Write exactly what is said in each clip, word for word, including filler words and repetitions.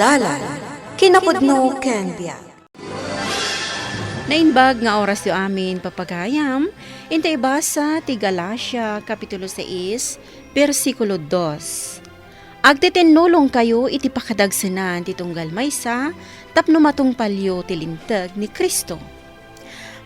Dalan, kinapudno ken biag. Naimbag nga orasyo amin, papagayam, inta ibasa ti Galacia, Kapitulo sais, bersikulo dos. Agtitinnulongkayo iti pakadagsenan ti tunggal maysa tapno matungpalyo ti linteg ni Cristo.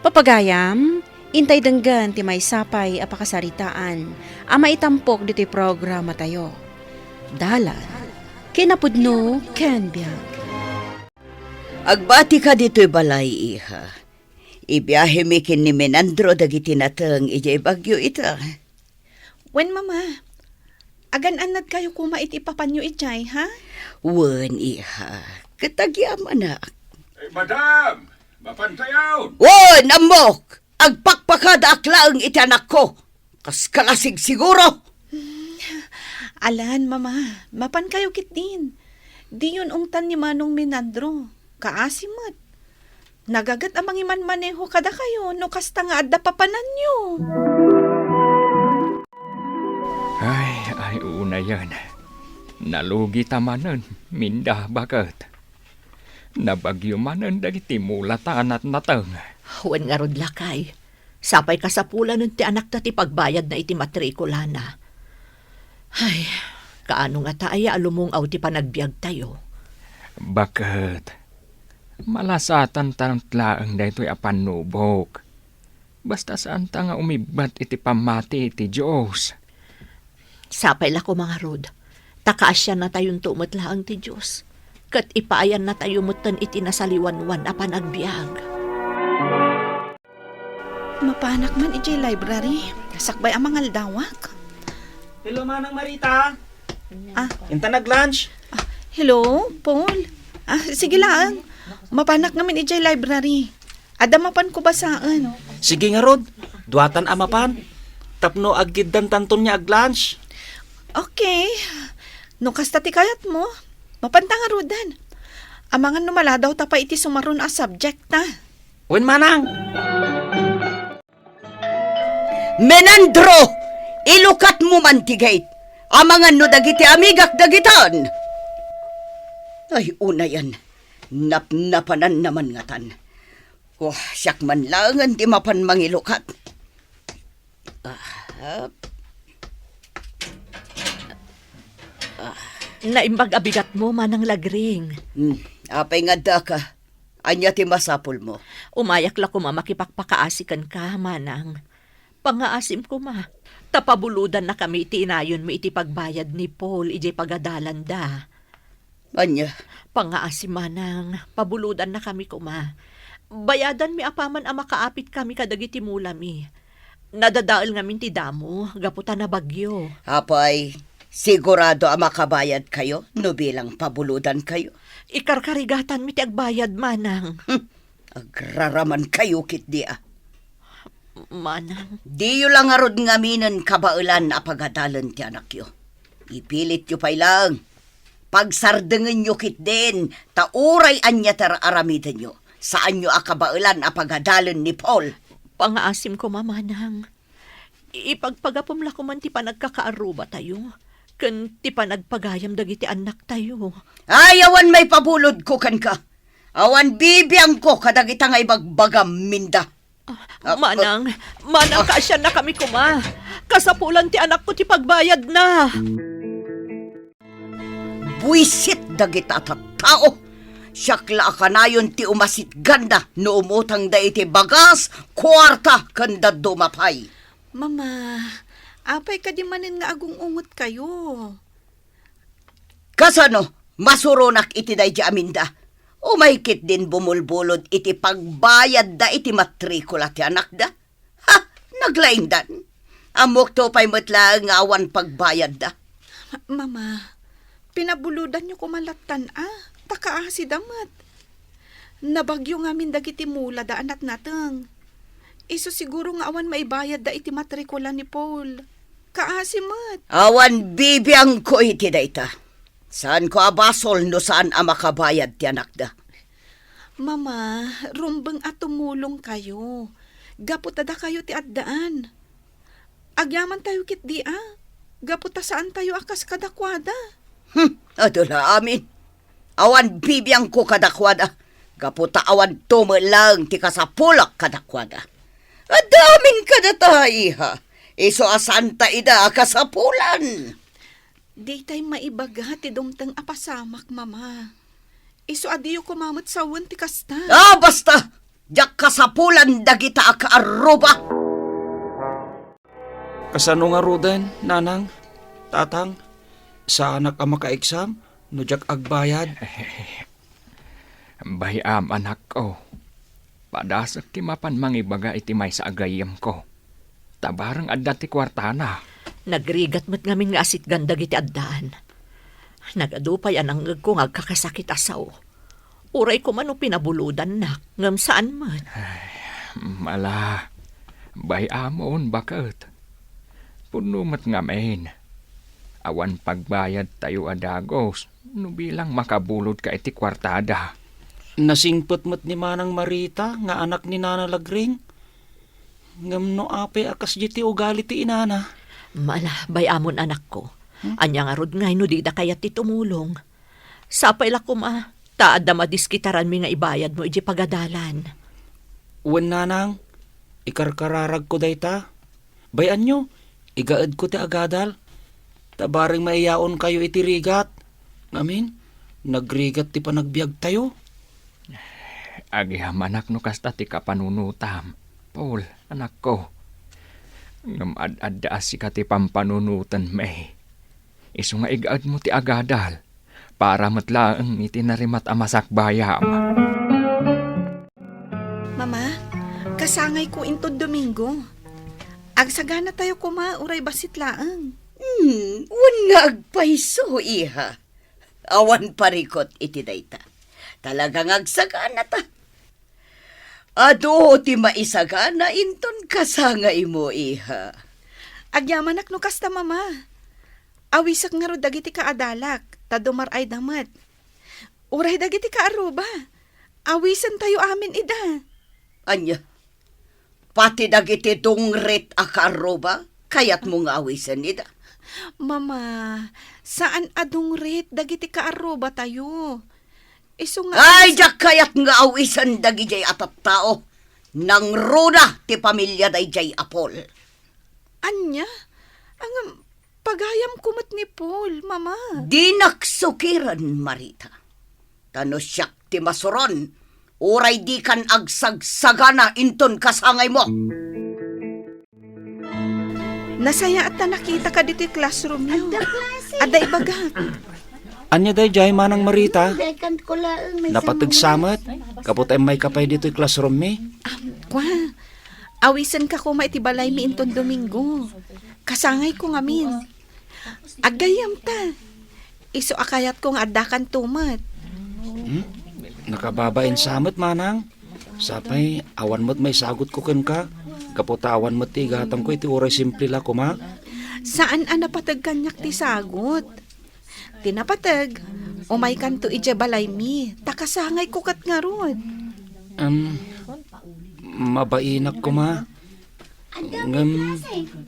Papagayam, intay denggen ti maysa pay a pakasaritaan a maitampok ditoy programatayo. Dalan, kinapudno ken biag. Agbati ka ditoy balay, iha. Ibiahemi ken ni Menandro dagiti nateng idiay bagyo ita. Wen, Mama. Agan-annadkayo koma iti ipapanyo idiay, ha? Wen, iha. Ket agyamanak. Eh, madam, mapantayon. Wen, ammok! Agpakpakadaak laeng iti anakko. Kaskala sigsiguro. Alan, Mama, mapankayo ketdin. Diyon ungtan ni Manong Menandro. Kaasi met. Nagaget a mangimanmaneho kadakayo no kasta nga adda papananyo. Ay, ay, unayen. Nalugi ta manen, Minda, baket. Nabagyo manen dagiti mulata a natnateng. Wen ngarud, lakay. Sapay kasapulanen ti anakta ti pagbayadna iti matrikulana. Ay, kaano ngata aya a lumungaw ti panagbiagtayo? Baket, malasatan ta met laeng daytoy a pannubok. Basta saanta nga umibbat iti pammati iti Dios. Sapay la koma ngarud, ta kaasiannatayonto met laeng ti Dios, ket ipaayannatayo metten iti nasaliwanwan a panagbiag. Mapanak man idiay library, sakbay a mangaldawak. Hello, Manang Marita. Ah. Inta nag-lunch? Ah, hello, Paul. Ah, sige laeng. Mapanak ngamin idiay library. Adda mapanko basaen. Sige ngarud, duatan a mapan. Tapno aggiddantanton nga ag-lunch. Okay. No kasta ti kayatmo, mapanta ngaruden. Amangan no maladawta pay iti sumaruno a subject ta. Wen, Manang. Menandro! Ilukatmo man ti gate. Amangan no dagiti amigak dagitan. Ay, unayen. Napnapananna man ngatan. Oh, siak man laengen ti mapan mangilukat. Ah, ah. Naimbag a bigatmo, Manang Lagring. Hmm, apay nga addaka? Ania ti masapulmo? Umayak la koma makipakpakaasi kenka, Manang. Pangaasim koma, ta pabulodannakami iti inayonmi iti pagbayad ni Paul idiay pagadalanda. Ania? Pangaasim, Manang, pabulodannakami koma. Bayadanmi apaman a makaapitkami kadagiti mulami. Nadadael ngamin ti damo gapu ta nabagyo. Apay, sigurado a makabayadkayo no bilang pabulodankayo? Ikarkarigatanmi ti agbayad, Manang. Hmm, agraramankayo ketdi a. Manang. Diyo la ngarud ngaminen kabaelan a pagadalen ti anakyo. Ipilityo pay laeng. Pagsardengenyo ketdin, ta uray ania ti ar-aramidenyo, saanyo a kabaelan a pagadalen ni Paul. Pangaasim koma, Manang. Ipagpagapum la koman ti panagkakaarrubatayo, ken ti panagpagayam dagiti annaktayo. Ay, awan maipabulodko kenka. Awan bibiangko kadagita nga ibagbagam, Minda. Ah, ah, Manang, ah, Manang, ah. Kaasiannakami koma. Kasapulan ti anakko ti pagbayadna. Buisit dagita tattao. Siak la a kanayon ti umasitganda no umutangda iti bagas, kuarta, ken dadduma pay. Mama, apay kadi manen nga agung-ungetkayo? Kasano? Masuronak iti daydi a Minda. Umay ketdin bumulbulod iti pagbayadda iti matrikula ti anakda. Ha? Naglaingdan. Ammokto pay met laeng nga awan pagbayadda. Mama, pinabulodanyo koma lattan a, ta kaasida met. Nabagyo ngamin dagiti mulada a natnateng. Isu siguro nga awan maibayadda iti matrikula ni Paul. Kaasi met. Awan bibiangko iti dayta. Saanko a basol no saan a makabayad ti anakda. Mama, rumbeng a tumulongkayo. Gapu ta dakayo ti addaan. Agyamantayo ketdi a, gapu ta saantayo a kas kadakuada. Hmm, adu la amin. Awan bibiangko kadakuada, gapu ta awan tumet laeng ti kasapulak kadakuada. Adda amin kadata, iha. Isu a saanta ida a kasapulan. Ditay maibaga ti dumteng a pasamak, Mama. Isu a diyo koma met sawen ti kasta. Ah, basta! Diak kasapulan dagita a kaarruba. Kasano ngaruden, Nanang, Tatang? Saanak a maka-exam no diak agbayad? Bay-am, anakko. Padasek ti mapan mangibaga iti maysa a gayyemko. Ta bareng adda ti kuartana. Nagrigat met ngamin nga asitgan dagiti addaan. Nagadu pay a nangngegko nga agkakasakit a sao. Uray koma no pinabulodannak, ngem saan met. Ay, ala, bay-amon, baket. Pudno met ngamin. Awan pagbayadtayo a dagus no bilang makabulodka iti kuartada. Nasingpet met ni Manang Marita nga anak ni Nana Lagring. Ngem no apay a kasdi ti ugali ti inana? Ala, bay-amon, anakko. Hmm? Ania ngarud ngay no dida kayat ti tumulong? Sapay la koma, ta adda madiskitaranmi nga ibayadmo idiay pagadalan. Wen, Nanang, ikarkararagko dayta. Bay-anyo, igaedko ti agadal. Ta bareng maiyaonkayo iti rigat. Ngamin, nagrigat ti panagbiagtayo. Agyamanak no kasta ti kapanunotam, Paul, anakko. Ngem ad-adda a sika ti pampanunotenmi. Isu nga igaedmo ti agadal, para met laeng iti narimat a masakbayam. Mama, kasangayko inton Domingo. Agsaganatayo koma uray bassit laeng. Hmm, wen nga agpayso, iha. Awan parikut iti dayta. Talaga nga agsaganata. Adu ti maisagana inton kasangaymo, iha. Agyamanak no kasta, Mama. Awisek ngarud dagiti kaadalak, ta dumar-ayda met. Uray dagiti kaarruba, awisentayo amin ida. Ania? Pati dagiti dungrit a kaarruba, kayatmo nga awisen ida? Mama, saan a dungrit dagiti kaarrubatayo. Isu nga Ay, diak kayat nga awisen dagidiay a tattao. Nangruna ti pamilya daydiay a Paul. Ania? Ngem, pagayamko met ni Paul, Mama. Dinak sukiren, Marita. Ta no siak ti masuron, uray dikan agsagsagana inton kasangaymo. Nasayaat ta nakitaka ditoy classroom yo. Adda klase. Adda ibagak. Ania daydiay, Manang Marita? Napateg sa met, gapu ta immayka pay ditoy classroom mi. Am, kua. Awisenka koma iti balaymi inton Domingo. Kasangayko ngamin. Aggayyemta. Isu a kayatko nga addakanto met. Hmm? Nakababain sa met, Manang. Sapay, awan met maisagutko kenka. Gapu ta awan met ti igatamko iti uray simple la koma. Saan a napateg kaniak ti sagut. Ti napateg, umaykanto idiay balaymi, ta kasangayko ket ngarud. Em, mabainak koma. Ngem,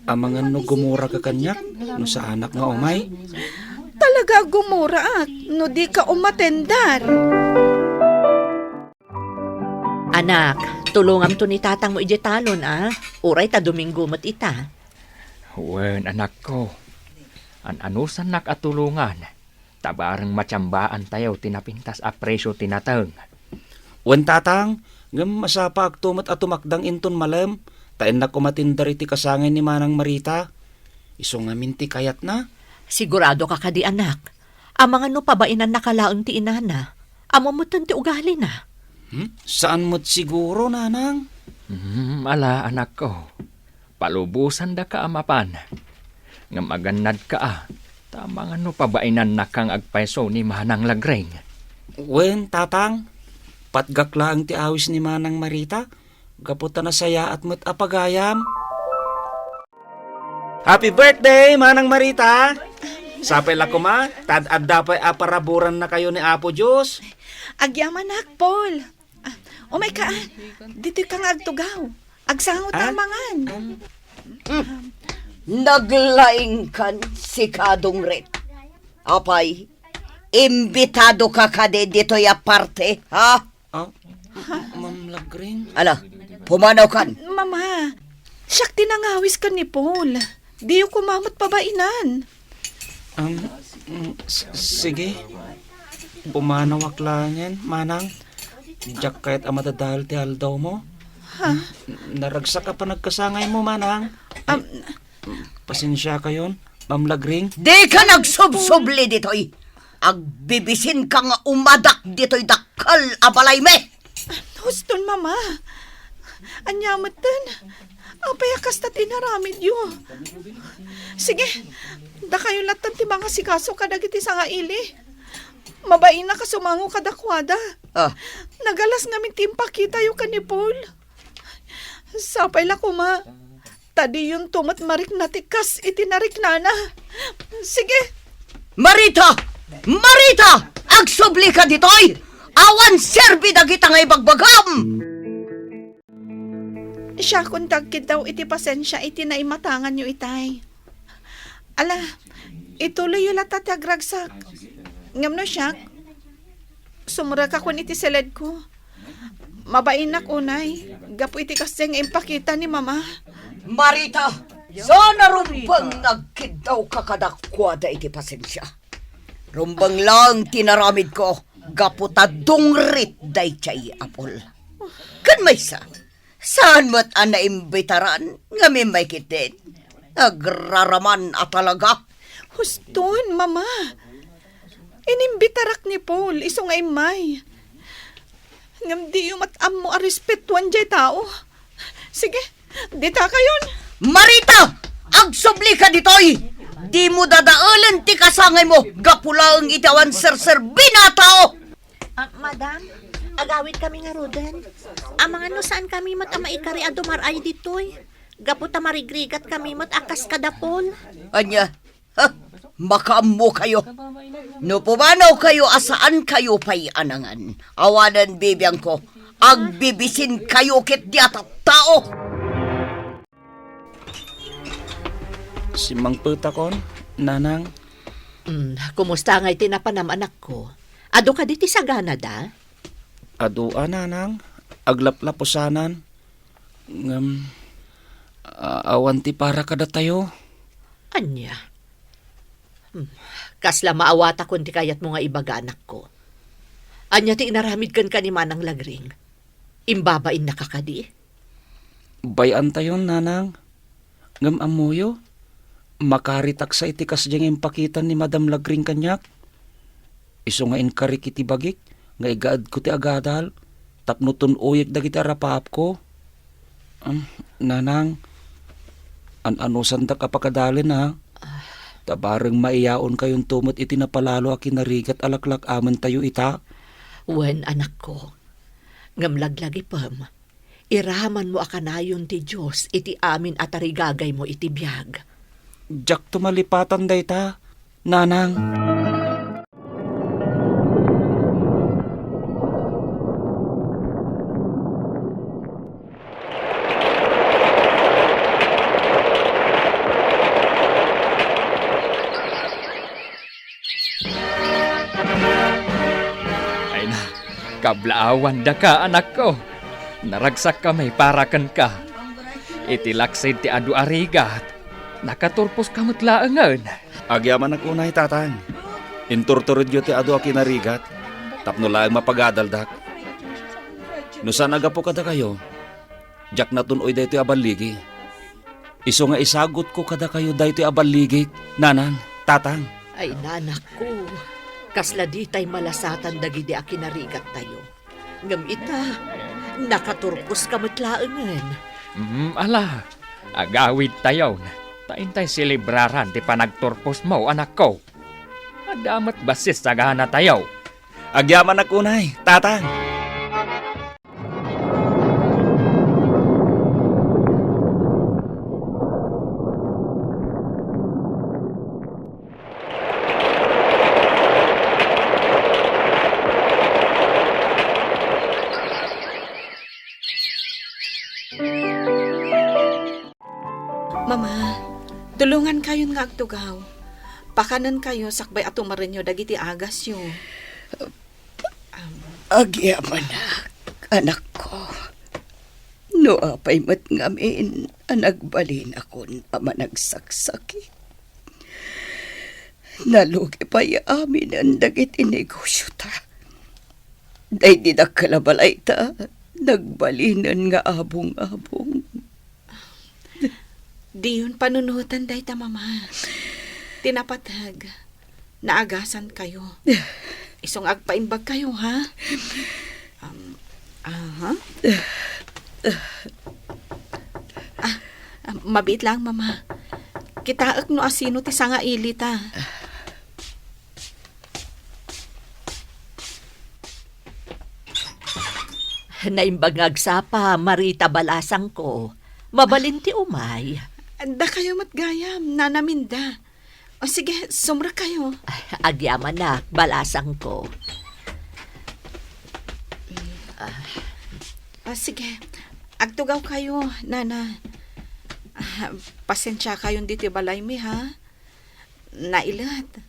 amangan no gumuraka kaniak, no saanak nga umay? Talaga a gumuraak, no dika umatendar. Anak, tulongamto ni tatangmo idiay talon, a? Uray ta Domingo met ita. Wen, anakko. An-anusannak a tulongan. Ta bareng matiambaantayo ti napintas a presio ti nateng. Wen, tatang, ngem masapaakto met a tumakdang inton malem, ta innak umatindar iti kasangay ni Manang Marita. Isu ngamin ti kayatna. Siguradoka kadi, anak? Amangan no pabainannaka laeng ti inana. Ammom metten ti ugalina. Hmm? Saan met siguro, Nanang? Hmm, ala, anakko. Palubosandaka a mapan. Ngem agannadka a, ta amangan no pabainannaka nga agpayso ni Manang Lagreng. Wen, tatang, patgak laeng ti awis ni Manang Marita, gapu ta nasayaat met a pagayam. Happy birthday, Manang Marita! Sapay la koma, ta ad-adda pay a paraburannakayo ni Apo Dios. Agyamanak, Paul. Ah, umayka, a. Ditoyka nga agtugaw. Agsango ta a mangan. Naglaingkan, sika, Dungret. Apay, Imbitadoka kadi ditoy a party, ha? Ah, Ma'am Lagring? Ala, pumanawkan. Mama, siak ti nangawis ken ni Paul. Diyo koma met pabainan. Um, mm, s-, sige. Pumanawak laengen, manang. Diak kayat a madadael ti aldawmo. Ha? Naragsak a panagkasangaymo, manang. Um, Pasensiakayon, Ma'am Lagring. Dika nagsubsubli ditoy. Agbibisinka nga umadak ditoy dakkel a balaymi. Huston, Mama. Ania metten? Apay a kasta ti inaramidyo? Sige, dakayo latta ti mangasikaso kadagiti sangaili. Mabainak a sumango kadakuada. Ah. Nagalas ngamin ti impakitayo ken ni Paul. Sapay la koma, ta diyonto met marikna ti kas iti nariknana. Sige. Marita! Marita! Agsublika ditoy! Awan serbi dagita nga ibagbagam! Siakon ti agkiddaw iti pasensia iti naimatanganyo itay. Ala, ituloyyo latta ti agragsak. Ngem no siak, sumrekakon iti siledko. Mabainak unay, gapu iti kasdiay nga impakita ni Mama. Marita, saan a rumbeng nga agkiddawka kadakuada iti pasensia. Rumbeng laeng ti naramidko, gapu ta dungrit daydiay a Paul. Ken maysa, saan met a naimbitaran ngem immay ketdin. Agraraman a talaga. Huston, Mama. Inimbitarak ni Paul, isu nga immay. Ngem diyo met ammo a respetuan jay tao. Sige, ditakayon. Marita! Agsublika ditoy! Dimo dadaelen ti kasangaymo gapu laeng iti awan serserbina a tao! Ah, madam, agawidkami ngaruden. Amangan no saankami met a maikari a dumar-ay ditoy. Gapu ta marigrigatkami met a kas kada Paul. Ania? Ha? Makaammokayo. No pumanawkayo a saankayo pay a nangan, awanen bibiangko, agbibisinkayo ketdi a tattao. Simmangpetakon, nanang. Mm, kumusta ngay ti napanam, anakko? Adu kadi ti saganada? Adu a, nanang. Aglaplapusanan. Ngem, a-, awan ti para kadatayo. Ania? Hmm, kasla maawatakon ti kayatmo nga ibaga, anakko. Ania ti inaramid kenka ni Manang Lagring? Imbabainnaka kadi? Bay-antayon, nanang. Ngem ammoyo, makaritaksa iti kasdiay nga impakitan ni Madam Lagring kaniak. Isu nga inkarik iti bagik nga igaedko ti agadal tapno tun-oyek dagiti arapaapko. Am, nanang, an-anusandak a pakadalen, a. Ta bareng maiyaonkayonto met iti napalalo a kinarigat a laklak-amentayo ita. Wen, anakko. Ngem laglagipem, iramanmo a kanayon ti Dios iti amin a tarigagaymo iti biag. Diakto malipatan dayta, nanang. Ay na, kablaawandaka, anakko. Naragsakkami para kenka. Iti laksid ti adu a rigat, nakaturposka met laengen. Agyamanak unay, tatang. Inturturedyo ti adu a kinarigat tapno laeng mapagadaldak. No saan a gapu kadakayo, diak natun-oy daytoy a balligi. Isu nga isagutko kadakayo daytoy a balligik, nanang, tatang. Ay, nanakko, kasla ditay malasatan dagidi a kinarigattayo. Ngem ita, nakaturposka met laengen. Mm, ala, agawidtayon, ta intay selebraran ti panagturposmo, anakko. Adda met bassit saganatayo. Agyamanak unay, tatang. Mama, tulongankayon nga agtugaw. Pakanenkayo sakbay a tumarenyo dagiti agasyo. Am. Agyamanak, anakko. No apay met ngamin a nagbalinakon a managsaksakit, nalugi pay aminen dagiti negosiota. Daydi dakkel a balayta, nagbalinen nga abong-abong. Diyon panunoten dayta, Mama. Ti napateg, naagasankayo. Isu nga agpaimbagkayo, ha? Um, aha. Ah, ah, mabiit lang, Mama. Kitaek no asino ti sangailita. Naimbag nga agsapa, Marita, balasangko. Mabalin ti umay. Dakayo met gayam, Nana Minda. O sige, sumrek kayo. Ay, agyamanak, balasangko. Ah, sige. Agtugawkayo, Nana. Ah, pasensiakayon ditoy balaymi, ha? Nailet.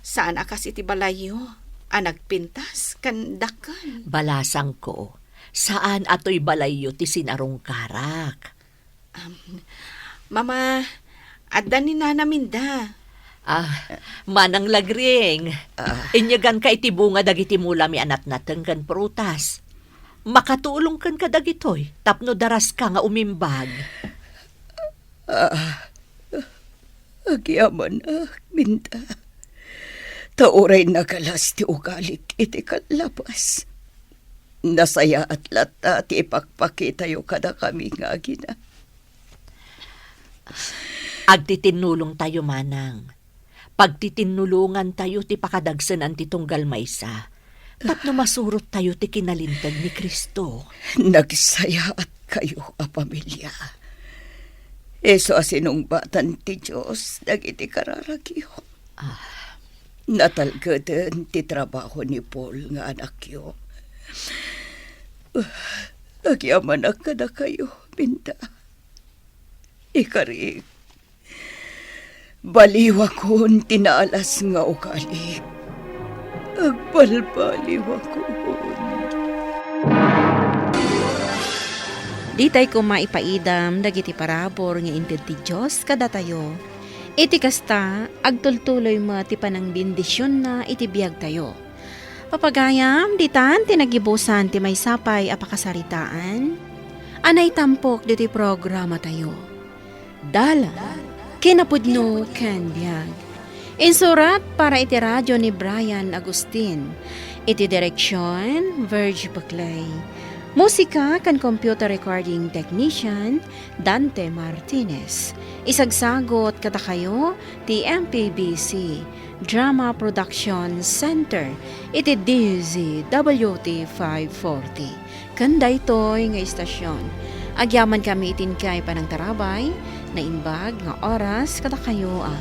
Saan a kas iti balayyo a nagpintas ken dakkel. Balasangko, saan a toy balayyo ti sinarungkarak. Am, Mama, adda ni Nana Minda. Ah, Manang Lagring, ah, inyeganka iti bunga dagiti mulami a natnateng ken prutas. Makatulongken kadagitoy tapno daraska nga umimbag. Ah, agyamanak, Minda. Ta uray nagalas ti ugalik iti kallapas, nasayaat latta ti ipakpakitayo kadakami nga agina. Agtitinnulongtayo, Manang. Pagtitinnulongantayo ti pakadagsenan ti tunggal maysa, tapno masurottayo ti kinalinteg ni Cristo. Nagsayaatkayo a pamilia. Isu a sinungbatan ti Dios dagiti kararagyo. Ah. Natalgeden ti trabaho ni Paul nga anakyo. Agyamanak kadakayo, Minda. Ikarik, baliwakon ti naalas nga ugalik. Agbalbaliwakon. Ditay koma ipaidam dagiti parabur nga inted ti Dios kadatayo. Iti kasta, agtultuloy met ti panangbendisionna iti biagtayo. Papagayam, ditan ti nagibusan ti maysa pay a pakasaritaan a naitampok ditoy programatayo. Dalan, kinapudno ken biag. Insurat para iti radio ni Brian Agustin. Iti direksion, Virgie Paclay. Musika ken computer recording technician, Dante Martinez. Isagsagot kadakayo ti M P B C Drama Production Center iti D Z W T five forty. Ken daytoy nga istasion, agyamankami iti inkay panangtarabay, naimbag nga oras kadakayo a